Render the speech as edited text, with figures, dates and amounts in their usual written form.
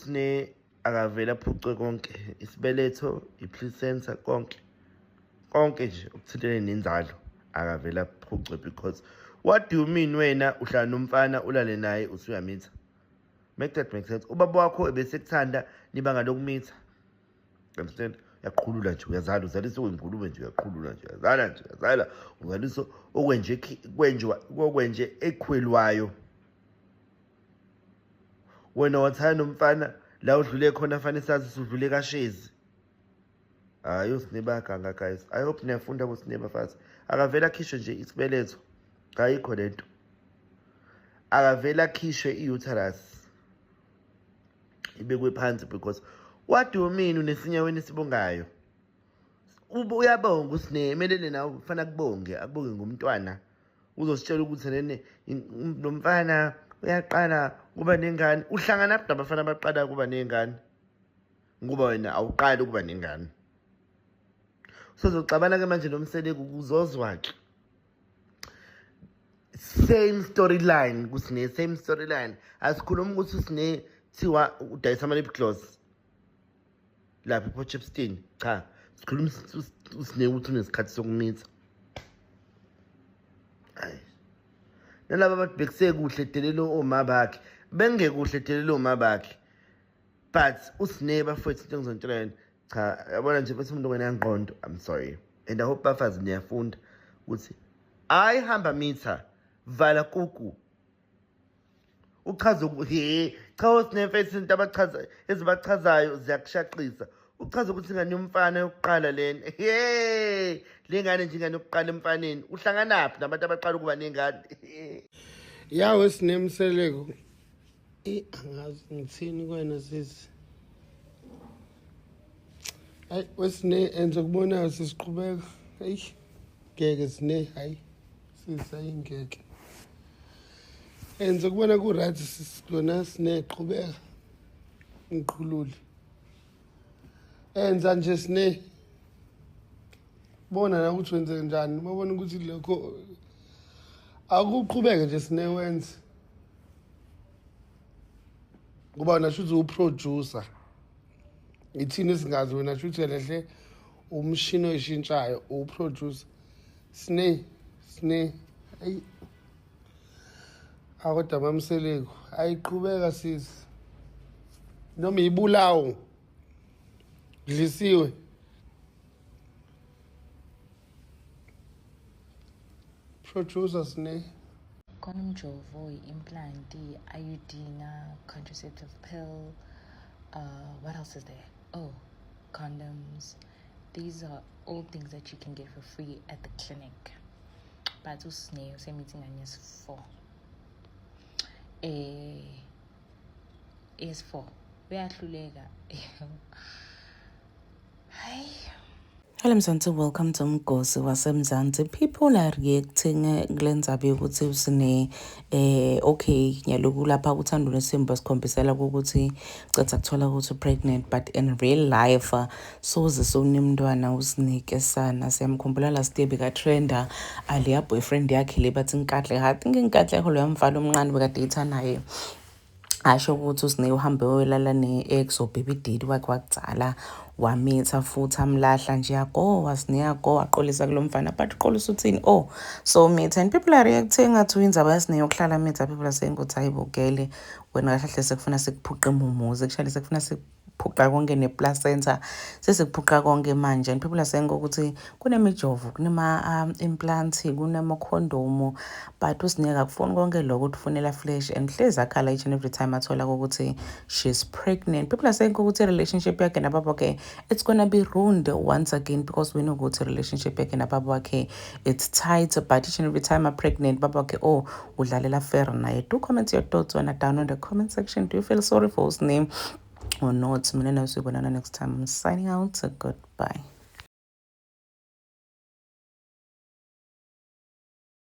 Sne akavele aphucwe konke, isibeletho, i-placenta, konke konke nje okuthintene nenzalo akavele aphucwe. Because what do you mean wena uhlala nomfana ulale naye usuyamitha? Make that make sense. Ubaba wakho ebesekuthanda nibanga lokumitha, understand? Uyaqhulula nje, uyazala, uzalisa okwengulube nje, uyaqhulula nje, uyazala nje, uyazala, uzalisa okwenje kwenjiwa okwenje ekhwelwayo. Wena wathanda nomfana la udlule khona, fanele sazi usudlule kashezi. Hayi, uSne bayaganga guys. I hope niyafunda kuSne bafazi. Akavele akhishwe nje isibeletho, ayikho lento. Akavele akhishwe i-uterus, ibekwe phansi, because what do you mean unesinyaweni esibongayo? Uyabonga uSne, emelele nawe kufanele akubonge, akubonge ngomntwana. Uzositshela ukuthi nene lo mfana uyaqala kuba nengane. Uhlangana phi nabafana abaqala kuba nengane, ngoba wena awuqali ukuba nengane? Sozoxabana-ke manje noMseleku, kuzozwa-ke. Same storyline kuSne, same storyline. Asikhulumi ukuthi uSne thiwa udayisa ama-lip gloss lapha ePort Shepstone. Cha, sikhuluma uSne ukuthi unesikhathi sokumitha. Hayi, nalaba abantu bekusekuhle delelo oma bakhe, bengekuhle delelo oma bakhe, but uSne bafowethu, into engizonitshela yona, cha, yabona nje bese umuntu ongenangqondo. I'm sorry, and I hope bafazi niyafunda ukuthi hayi, hamba mitha, vala kuku. Uchaza he, cha, uSne mfethu, into abachaza ezibachazayo ziyakushaqisa. Uchaza ukuthi ingane yomfana yokuqala lena, he, le ngane nje, ingane yokuqala emfaneni. Uhlanganaphi nabantu abaqala ukuba nengane? Yawe Sne Mseleku, angazi ngithini kuwena sisi. Hayi weSne, enze kubonayo sisiqhubeka. Eyi, ngeke Sne, hayi sisi, hayi ngeke. Enze kubona ku-right sisi, lona Sne, qhubeka, ngiqhulule. Enza nje Sne, bona na ukuthi wenze njani, babona ukuthi lokho akuqhubeke nje Sne, wenze kuba wena shuthi uproducer, ithini esingazi wena, shuthi lehle umshini oyishintshayo, uproducer Sne. Sne, ayi akodwa maMseleku, ayiqhubeka sisi, noma ibulawo dlisiwe. Producer Sne. Khona umjovo, i-implant, i-IUD na contraceptive pill. What else is there? Oh, condoms. These are all things that you can get for free at the clinic. But uSne usemithe ingane yesi-4, yes-4, uyahluleka, hayi. Hello Mzansi, welcome to Mgosi waseMzansi. People are reacting kule ndzaba yokuthi uSne okay, nyaloku lapha uThando Nesimba sikhombisela ukuthi cetha kuthola ukuthi pregnant, but in real life soze sonemntwana uSnike sana. Siyamkhumbula last year bekatrenda aliya boyfriend yakhe le bathi Nkatle. I think Nkatle lo yamfana omncane bekade naye, asho ukuthi uSne uhambe wayolala ne-ex or baby daddy wakhe wakudzala, wamitha futhi amlahla nje, yagowa Sne, yagowa, aqolisa kulo mfana, but uqolisa uthini? Oh, so mitha, and people are reacting ngathi indzaba yaSne yokuhlala mitha. People are saying ukuthi hayi bukele wena, kahle hle sekufuna sikuphuqe imumuzi kushale, sekufuna sikuphuqa konke neplacenta, sesikuphuqa konke manje. And people are saying ukuthi kunemijovo, kunema-implants, kunamakhondomu, but uSne akufuni konke lokho, ufunela flesh, and hlezi akhala each and every time athola ukuthi she's pregnant. People are saying ukuthi relationship yakhe nababa wakhe, it's gonna be ruined once again, because we know ukuthi relationship yakhe nababa wakhe, it's tight, but each and every time I'm pregnant, baba wakhe, oh, udlalela fair naye. Do comment your thoughts wena down on the comment section. Do you feel sorry for uSne or not? Mina nawe siyobonana next time. I'm signing out. Goodbye.